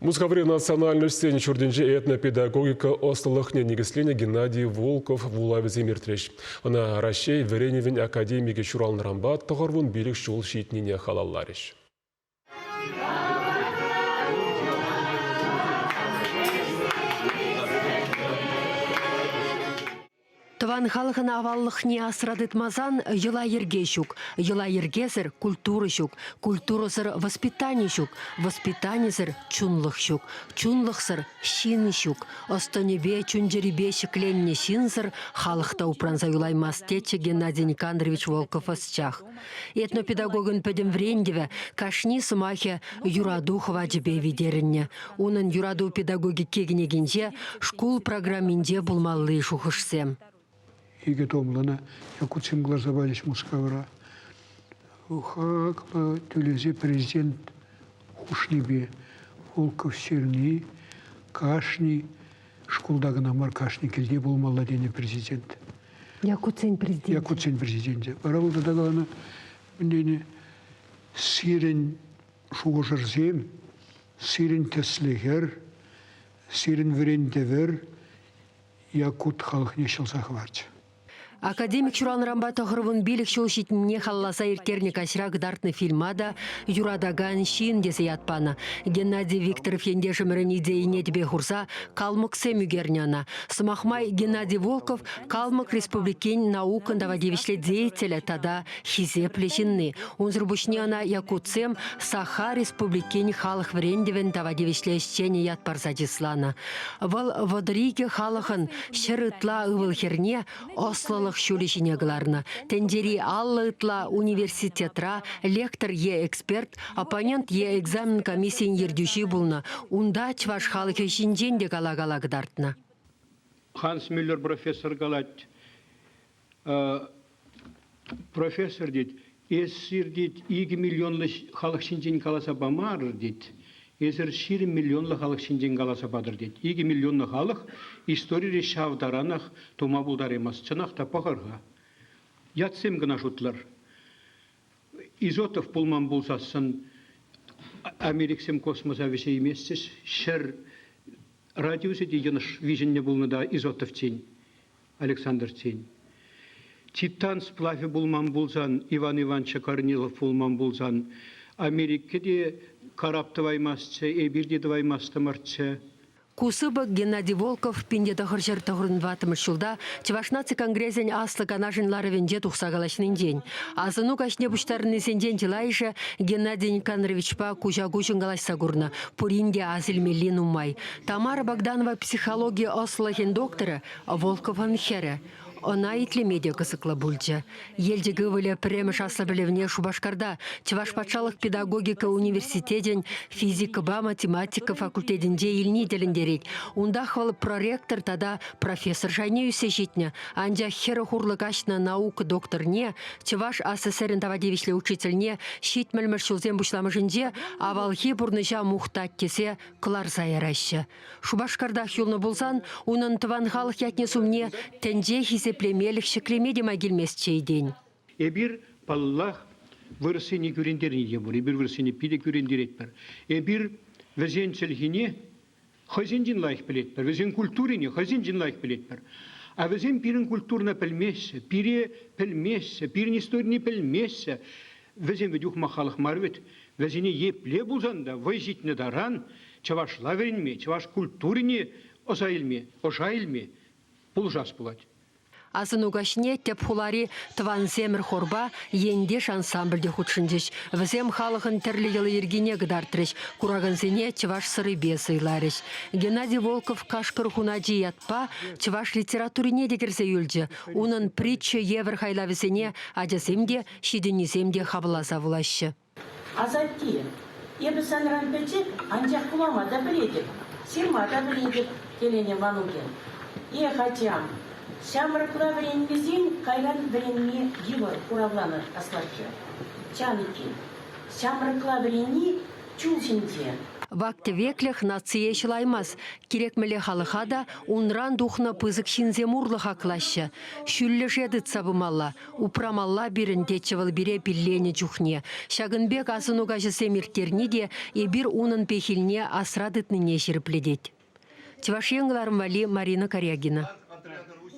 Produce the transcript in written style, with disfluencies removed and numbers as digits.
Мускаври национальноҫсен ҫуртӗнче этнопедагогика ӑслӑлӑхне никӗсленӗ Геннадий Волков вулавӗсем иртрӗҫ. Ӑна Раҫҫей вӗренӗвӗн академикӗ ҫуралнӑранпа 95 ҫул ҫитнине халалларӗҫ. Тӑван халӑхӑн аваллӑхне асра тытмасан йӑла-йӗрке ҫук, йӑла-йӗркесӗр культура ҫук, культурӑсӑр воспитани ҫук, воспитанисӗр чунлӑх ҫук, чунлӑхсӑр ҫын ҫук. Ӑс-тӑнӗпе, чун-чӗрипе ҫӗкленнӗ ҫынсӑр халӑх та упранса юлаймасть, тетчӗ Геннадий Никандрович Волков ӑсчах. Этнопедагогӑн пӗтӗм вӗрентӗвӗ, кашни сӑмахӗ юрату хӑвачӗпе витерӗннӗ. Унӑн юрату педагогики кӗнекинче шкул программинче пулмалли шухӑшсем. Икӗ томлӑна якутсем кӑларса пачӗҫ Мускавра. Хаклӑ тӳлесе президент хушнипе Волков ҫырни кашни шкулта кӑна мар, кашни килте пулмалла тенӗ президент. Якутсен президенчӗ. Якутсен президенчӗ. Вара вӑл тата каланӑ, мӗн сирӗн шухӑшӑрсем, сирӗн тӗслӗхӗр, сирӗн вӗрентӗвӗр якут халӑхне ҫӑлса хӑварчӗ. Академик ҫуралнӑранпа 95 ҫул ҫитнине халалласа ирттернӗ каҫра кӑтартнӑ фильма та «Юратакан ҫын» тесе ят панӑ. Геннадий Викторов ентешӗмӗрӗн идейине тӗпе хурса калмӑксем ӳкернӗ ӑна. Сӑмах май, Геннадий Волков Калмӑк Республикин наукӑн тава тивӗҫлӗ деятелӗ тата хисеплӗ ҫынни. Унсӑр пуҫне ӑна якутсем Саха Республикин халӑх вӗрентӗвӗн тава тивӗҫлӗ ӗҫченӗ ят парса чысланӑ. Вӑл 32 халӑхӑн 100 ытла ывӑл-хӗрне ӑслӑлӑх ҫулӗ ҫине кӑларнӑ. Тӗнчери 50 ытла университетра лектор е эксперт, оппонент е экзамен комиссийӗн ертӳҫи пулнӑ. Унта чӑваш халӑхӗ ҫинчен те кала-кала кӑтартнӑ. Ханс Мюллер профессор калать, профессор тет, эсир тет 2 миллионлӑ халӑх ҫинчен каласа памарӑр тет, эсир 20 миллионлӑ халӑх ҫинчен каласа патӑр тет. 2 миллионлӑ халӑх историре ҫав таранах тума пултараймасть. Чӑнах та пӑхӑр-ха. Ятсем кӑна шутлӑр. Изотов пулман пулсассӑн Америксем космоса вӗҫейместчӗҫ. Ҫӗр радиусӗ те йӑнӑш виҫӗннӗ пулнӑ та Изотовчен, Александрчен. Титан сплавӗ пулман пулсан, Иван Иванович Корнилов пулман пулсан, Америка те карап тӑваймастчӗ, эпир те тӑваймастӑмӑрччӗ. Ку сыпӑк Геннадий Волков 1994 ҫулта Чӑваш наци конгресӗн Аслӑ Канашӗн ларӑвӗнче тухса калаҫнинчен. Асӑну каҫне пуҫтарӑннисенчен чылайӑшӗ Геннадий Никандровичпа куҫа-куҫӑн калаҫса курнӑ. Пурин те асилмелли нумай. Тамара Богданова психологи ӑслӑхӗн докторӗ, Волковӑн хӗрӗ. Ӑна итлеме те кӑсӑклӑ пулчӗ. Елчӗк ывӑлӗ пӗрремӗш аслӑ пӗлӗвне Шупашкарта Чӑваш патшалӑх педагогика университечӗн физикӑпа математика факультетӗнче илни тӗлӗнтерет. Унтах вӑл проректор тата профессор шайне ӳссе ҫитнӗ. Анчах 40 урлӑ каҫнӑ наука докторне, Чӑваш АССРӗн тава тивӗҫлӗ учительне 70-мӗш ҫулсем пуҫламӑшӗнче авалхи пурнӑҫа мухтать тесе кӑларса яраҫҫӗ. Шупашкартах юлнӑ пулсан унӑн тӑван халӑх ятне-сумне тӗнче хисеплемелӗх ҫӗклеме те май килместчӗ-и тен. Эпир, паллах, вырӑссене кӳрентерни те пур. Эпир вырӑссене питӗ кӳрентеретпӗр. Эпир вӗсен чӗлхине хӑйсенчен лайӑх пӗлетпӗр, вӗсен культурине хӑйсенчен лайӑх пӗлетпӗр. А вӗсем пирӗн культурӑна пӗлмеҫҫӗ, пире пӗлмеҫҫӗ, пирӗн историне пӗлмеҫҫӗ. Вӗсем вӗт ухмах халӑх мар вӗт. Вӗсене епле пулсан та вӑй ҫитнӗ таран чӑвашла вӗренме, чӑваш культурине ӑса илме, ӑша илме пулӑшас пулать. Асӑну каҫне тӗп хулари «Тӑвансемӗр» хорпа «Ентеш» ансамбль те хутшӑнчӗҫ. Вӗсем халӑхӑн тӗрлӗ йӑли-йӗркине кӑтартрӗҫ, куракансене чӑваш сӑрипе сӑйларӗҫ. Геннадий Волков «Кашкӑр Хуначи» ятпа чӑваш литературине те кӗрсе юлчӗ. Унӑн притча евӗр хайлавӗсене ачасем те, ҫитӗннисем те хапӑлласа вулаҫҫӗ. Асатте, эпӗ санран пӗчӗк, анчах вулама та пӗлетӗп, ҫырма та пӗлетӗп, теленӗ мӑнукӗ. Эх, ачам, ҫамрӑкла вӗренмесен кайран вӗренме йывӑр, хуравланӑ аслашшӗ. Чан иккен. Ҫамрӑкла вӗренни чул ҫинче. Вак-тӗвеклӗх нацие ҫӑлаймасть. Кирек мӗнле халӑха та унран тухнӑ пысӑк ҫынсем урлӑ хаклаҫҫӗ. Ҫӳллӗше тытса пымалла, упрамалла пирӗн, тетчӗ вӑл пире пилленӗ чухне. Ҫакӑн пек асӑну каҫӗсем ирттерни те эпир унӑн пехилне асра тытнине ҫирӗплетет. Чӑваш Ен кӑларӑм валли Марина Карягина.